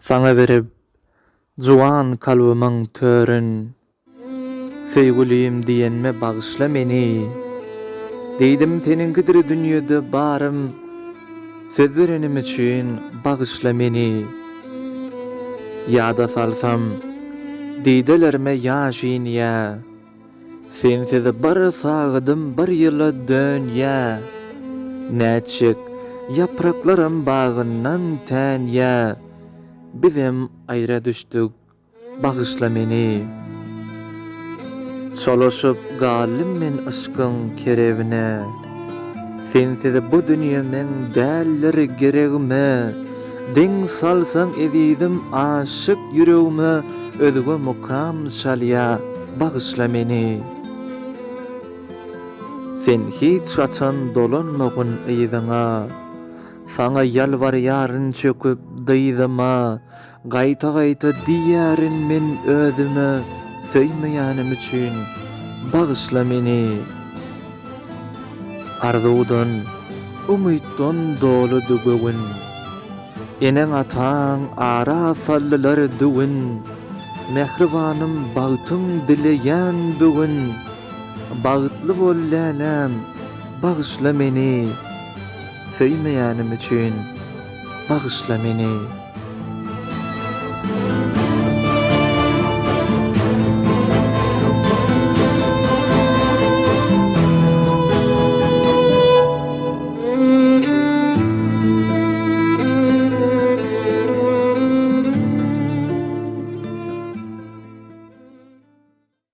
Saňa berip juwan kalbymyň törün, Söýgülim diýenme bagyşla meni. Diýdim seniňkidir dünýede barym, Söz berenim üçin bagyşla meni. Ýada salsam, didelerime ýaş inýä, Sensiz bir sagadym bir ýyla dönýä, Nätjek, ýapraklaram bagyndan tänýä, Bizem aýra düşdük, bagyşla meni. Çolaşyp galdym men yşkyň kerebine, Sensiz bu dünýe meň däldir geregime, Diň salsaň ezizim aşyk ýüregime Özge mukam çalýa bagyşla meni. Sen hiç haçan dolanmagyn yzyňa, Saňa ýalbarýaryn çöküp dyzyma, Gaýta-gaýta diýýärin men özüme Söýmeýänim üçin bagyşla meni. Arzuwdan, umytdan doludy göwün. Eneň-ataň ara saldylar düwün. Mähribanym bagtyň dileýän bu gün. Bagtly bol läläm, bagyşla meni. Söýmeýänim üçin bagyşla meni.